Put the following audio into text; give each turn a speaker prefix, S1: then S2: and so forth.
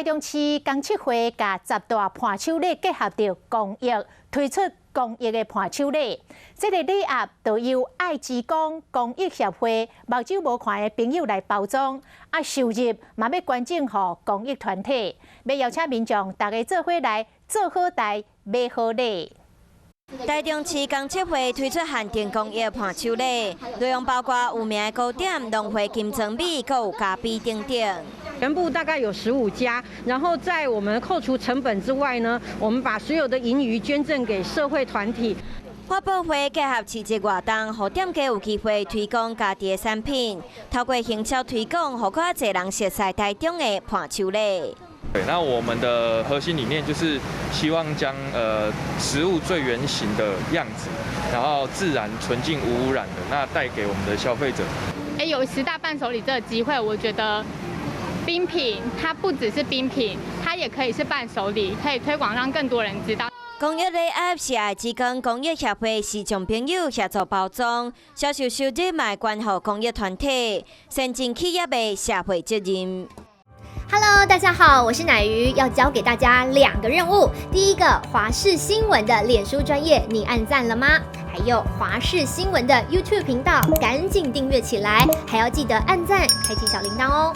S1: 中市公策會共十大伴手禮結合著公益，推出公益的伴手禮。這个禮盒就由愛之光公益協會目睭無看的朋友來包裝，啊，收入嘛欲捐贈予公益團體，欲邀請民眾逐家做伙來做好代買好禮。
S2: 台中市公策會推出限定公益伴手禮，內容包括有名的糕點、農會金裝米，閣有咖啡等等。
S3: 全部大概有15家，然後在我們扣除成本之外呢，我們把所有的盈餘捐贈給社會團體。
S2: 發佈會結合市集活動，予店家有機會推廣家己的產品，透過行銷推廣，予較濟人熟悉台中的伴手禮。
S4: 對，那我們的核心理念就是希望將食物最原型的樣子，然後自然純淨無污染的，那帶給我們的消費者。
S5: 哎，有十大伴手禮這個機會，我覺得冰品它不只是冰品，它也可以是伴手禮，可以推廣讓更多人知道。
S2: 公益禮盒是愛之光公益協會視障朋友協助包裝，銷售收入嘛捐予公益團體，善盡企業的社會責任。
S6: Hello，大家好，我是奶魚，要交給大家兩個任務。第一個，華視新聞的臉書專頁，你按讚了嗎？還有華視新聞的 YouTube 頻道，趕緊訂閱起來，還要記得按讚，開啟小鈴鐺哦。